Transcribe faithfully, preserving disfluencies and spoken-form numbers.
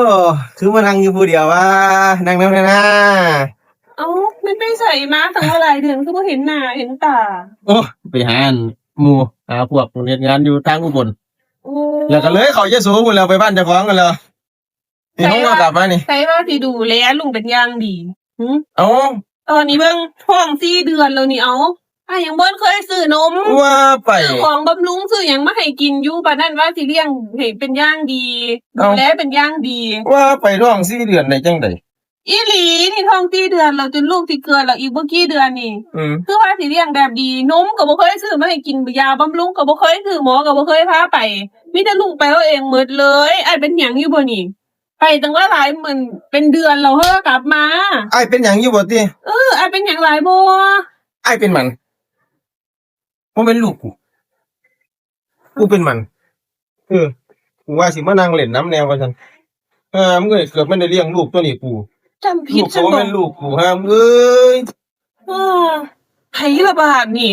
โอ้ คือมานั่งอยู่ผู้เดียววะ นั่งนำแหน่นา เอ้า มันไปใส่มาตั้งหลายเดือนคือบ่เห็นหน้าเห็นตา โอ้ ไปหาอันหมู่หาพวกเฮ็ดงานอยู่ทางอุบล โอ้ แล้วก็เลยเข้ายโสพุ่นแล้ว ไปบ้านเจ้าของกันแล้ว นี่ ใส่ เฮา ว่า ก็กลับมานี่ ใส่ว่าสิดูแลลุงเป็นอย่างดีหึ เอ้า ตอนนี้เบิ่งท้องสี่เดือนแล้วนี่ เอ้า อ้ายยังบ่เคยซื้อนม ว่าไป ซื้อของบำรุงซื้อหยังมาให้กินอยู่ ปานนั้นว่าสิเลี้ยงให้เป็นอย่างดี เอ้า ดูแลเป็นอย่างดี ว่าไปท้องสี่เดือนได้จังได๋ อีหลีนี่ท้องสี่เดือนแล้ว จนลูกสิเกิดแล้ว อีกบ่กี่เดือนนี่ อืม คือว่าสิเลี้ยงแบบดี นมก็บ่เคยซื้อมาให้กิน ยาบำรุงก็บ่เคยซื้อ หมอก็บ่เคยพาไป มีแต่ลุงไปเอาเองหมดเลย อ้ายเป็นหยังอยู่บ่นี่ ไปตั้งว่าหลายมื้อ เป็นเดือนแล้วเฮ้อกลับมา อ้ายเป็นหยังอยู่บ่ติ เออ อ้ายเป็นหยังหลายบ่ อ้ายเป็นหมัน บ่แม่นลูกกู กูเป็นหมัน เออ กูว่าสิมานั่งเล่นนำแหน่ว่าซั่น เออ มึงเอ้ย เกือบแม่นได้เลี้ยงลูกตัวนี้กู จำผิ ลู ด ก ซั่น ก็บ่ บ่ แม่นลูกกู หามึงเอ้ย เออ ไผละบาดนี่